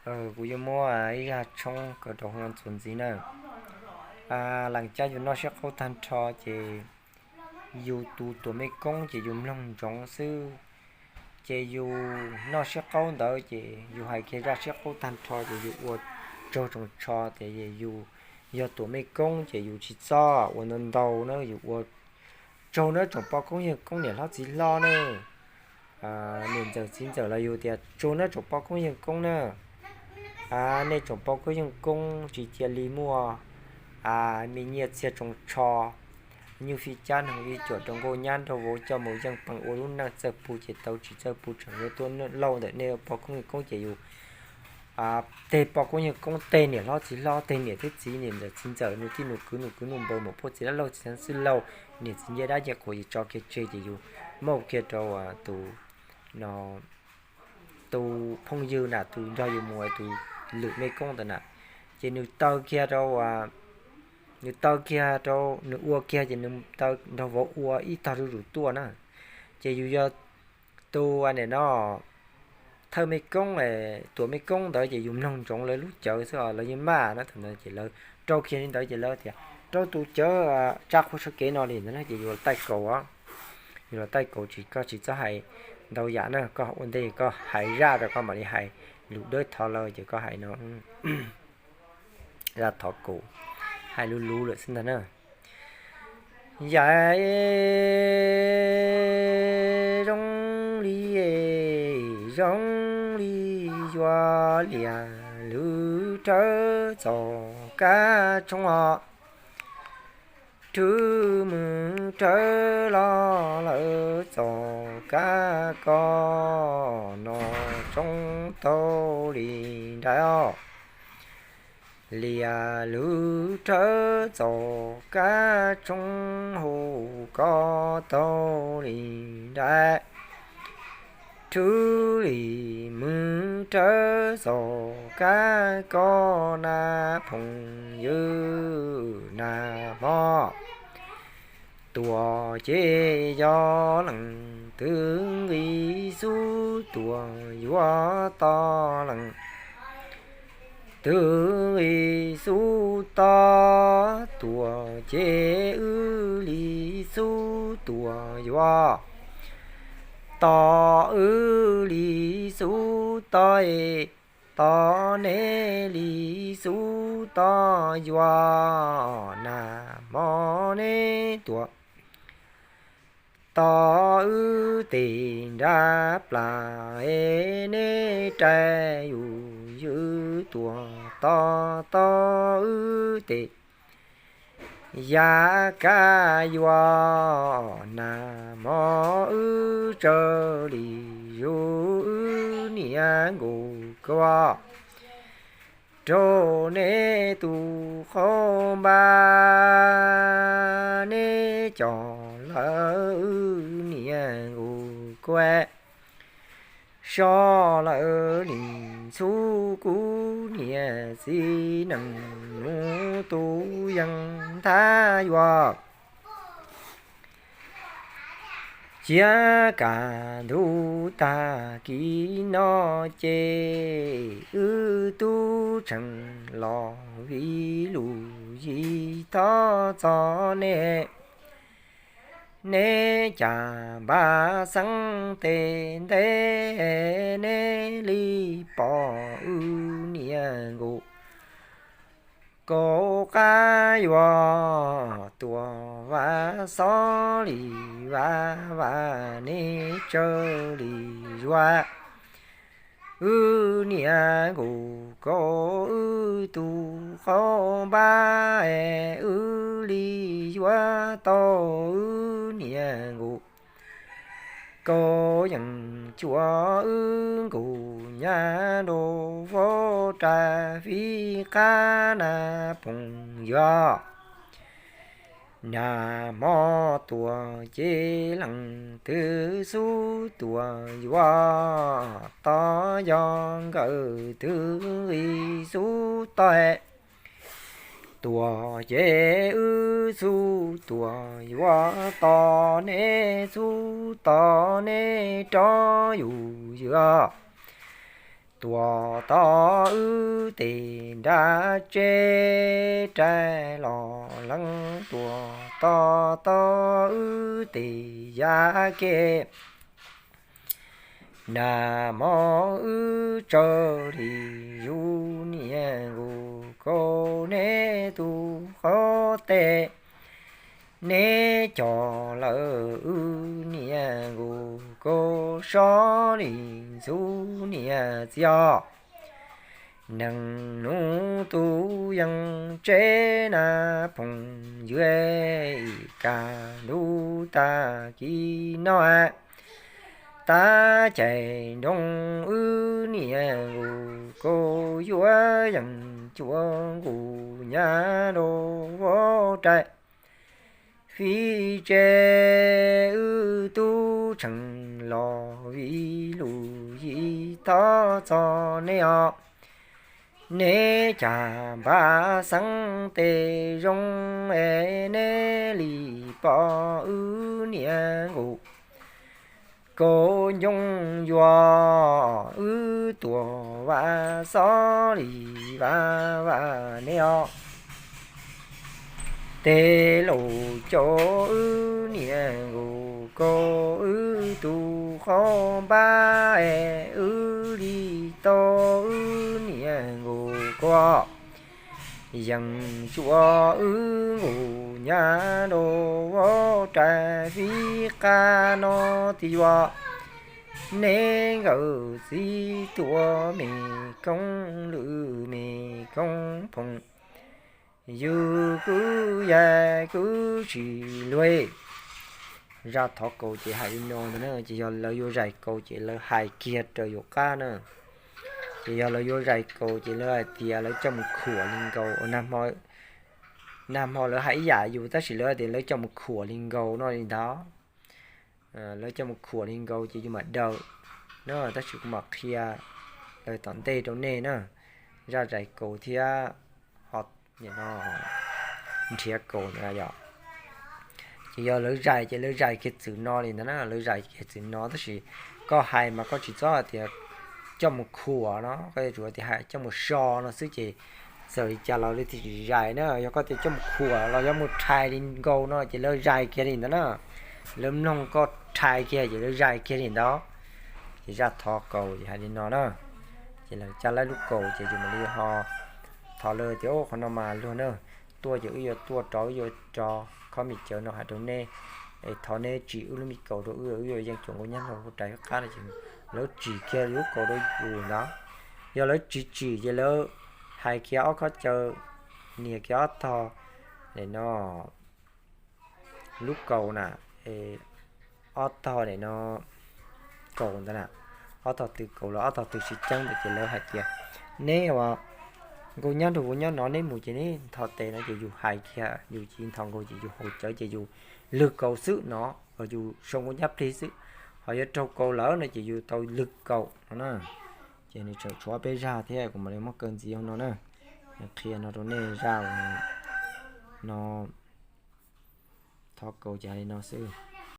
Kuv yuav muab ib zaj tshoob kom rau ntxuav ntxiv na. Lees cab yus noj siab qaub tag nrho ces yus tus tuam mej koob ces yus mloog ntsoov xwb. Ces yus noj siab qaub ntawd ces yus hais kiag zaj siab qaub tag nrho ces yus ua tsaug tsoos tsho tias yus yog tuam mej koob ces yus tsis txhob ua ntau ntau na, yus ua tsaug na tsoom poj koob yawg koob niam hlob txiv hlob na, niam ntxawm txiv ntxawm los yus tias tsaug na tsoom poj koob yawg koob na. Nej tsoom poj koob yawg koob tsis cia li muaj me nyiaj txiag tsoos tsho, nyuj fij cab noog ib cuam rau nkauj nyab nraug vauv coj mus yeej peem ua lub neej txawj pug ces tau, tsis txawj pug tseem yuav tuaj lauj ntawm nej poj koob yawg koob ces yus tej poj koob yawg koob tej niam hlob txiv hlob tej niam thiab txiv niam ntxawm txiv ntxawm nus tij nus kwv nus kwv nus npawg mus poj txiv dab laug txiv xeeb xwb lauj, niam txiv ncej dab ncej qhuav yus tso kiag tseg ces yus muab kiag rau tus no tus phooj ywg na tus nrog yus mus tus lwm mej koob ntawd na, ces nws taw kiag rau, nws taw kiag rau nws ua kiag ces nws taw nrog vauv ua ib tog zuj zus tuaj na, ces yus yog tus nim no thawj mej koob, tuam mej koob ntawd ces yus mloog ntsoov lawv lub cawv xwb os, lawv yeej maj na thaum ntawd ces lawv rau kiag li ntawd ces lawv tias rau tus cawv tsa qhua tso kev no li ntawd na ces yus los taij kaus, yus los taij kaus tsis, koj tsis txhob hais ntau yam na, koj ua ntej koj hais zaj rau koj mam li hais lus dawb thov lawm ces koj hais no zaj thov kaus, hais lus luv lawm xwb ntag na. Yam zoo li, zoo li yuav liam lwm rawv txoj kab tshoob os, rwg mws rawv los lawm txoj kab ko no tshoob tau li ntawd os. Liam lwm rawv txoj kab tshoob hauv ko tau li ntawd, rwg li mws rawv txoj kab ko na phooj ywg na hmo. Tuam ces yog leej twg nqi xub tuam yuav tau leej twg nqi xub tau, tuam ces wb li xub tuam yuav tau, wb li xub tau, tau neb li xub tau yuav na hmo neb tuam tau wb tes nrab plas, neb rais yus ywg tuam tau tau wb tes yav kab yuav na hmo wb tsaws li yus wb niam nkaus kua rau neb tus qhaub npab, neb coj lawm wb niam nkaus kua so lawm li ntxhub kuv niam txiv neej mus tus yeej thab yuav. Cia kaj ntug tag kis no ces wb tub tseem los vij lus yig thov txog neb. Neb cas npaj xeeb tes ntev, neb li pom wb niam nkaus kaum qab yuav tuam vas xov li vas vas, neb tsaws li yuav wb niam nkaus kaum wb tus qhaub npab, wb li yuav tau wb niam nkaus kaum yeej cuav wb nkaus nyab nraug vauv rais fij qab na phooj ywg. Nag hmo tuam ces leej twg xub tuam yuav tau, yog nkawd twg nqi xub tau, tuam ces wb xub tuam yuav tau, neb xub tau neb rov yus ywg. Tuam tom wb tes nram tsev, rais los lees tuam tom tom wb tes yav kev. Nag hmo wb tsawg li yus niag nkaus kaus, neb tus qhov tes neb cog lawm wb niag nkaus kaus, sob li ntxhub niag txiv os. Neeg nus tus yeej tsev na phooj ywg, ib kab ntuj tag kis no tav caij nroo, wb niag nkaus kaus yuav yeej cuab nkaus nyab rau vov rais fij tsev, wb tub tseem los vij lus yij thov txog neb os. Neb cas npaj xeeb tes zoo es neb li pom wb niag nkaus kaus ncoo yuav, wb tuaj vaj xob li vaj vaj neb os. Tes laus caum wb niag nkaus kaus, wb tus qhov npab es wb li tau wb niag nkaus kaus, yeej cuab wb nkaus nyab rau vov rais fij qab no tiag yuav. Neb nkawd txiv tuaj me koob lwm me koob phooj, yus kwv yaig kwv tsis luag. Zaj thov kaus ces hais li no ntag na, ces yog lawv yuav zais kaus ces lawv hais kiag raws yus qab na. Ces yog lawv yuav zais kaus ces lawv hais tias lawv coj mus khuam li nkaus. Nag hmo lawv hais ib yam yus tab sis lawv hais tias lawv coj mus khuam li nkaus no li ntawd. Lawv coj mus khuam li nkaus ces yus mam daws na, tab sis kuv mam qhia lawv tom ntej rau nej na, zaj zais kaus thiab ho nrhiav kaus na yom. Ces yog lawv zais ces lawv zais kiag txwm no li ntawd na, lawv zais kiag txwm no tab sis koj hais mas koj tsis txhob hais tias coj mus khuam no, koj yuav tsum hais tias hais coj mus so no xwb ces txawm li cas los lawv thiaj tsis zais na. Yog koj tias coj mus khuam los yog mus rhais li nkaus no ces lawv zais kiag li ntawd na, lawv mloog koj rhais kiag ces lawv zais kiag li ntawd. Ces zaj thov kaus ces hais li no na, ces lawv cab lawv lub kaus ces yus mam li ho thov lawv tias, Ub, qhov no mas luag na, tuaj ces wb yuav tuaj rov, wb yuav rov khob me cawv no hais rau neb, es thov neb tsim wb lub me kaus rau wb, wb yuav yeej cuab nkaus nyab rau vov rais qab no ces lawv tsim kiag lub kaus rau yus ntawd. Yog lawv tsis tsim ces lawv hais kiag ob khob cawv, nias kiag ob tog no lub kaus na, ob tog no kaus ntawd na, ob tog tw kaus los ob tog tw sib ceeb ntawd ces lawv hais tias, Neb ua nkaus nyab nrog kuv nyob no, neb mus ces neb nthos tes no ces yus hais kiag, yus tsis nthos nkaus ces yus haus cawv ces yus lwg kaus xwb no, yus sau nkaus nyab plig xwb. Ho yuav raug kaus lawm no ces yus tau lwg kaus no na. Ces nws tseem tshuav peb zaj thiab, kuv mam li muab kaw ntxiv no na, qhia no rau nej zaj no. Thov kaus ces hais li no xwb.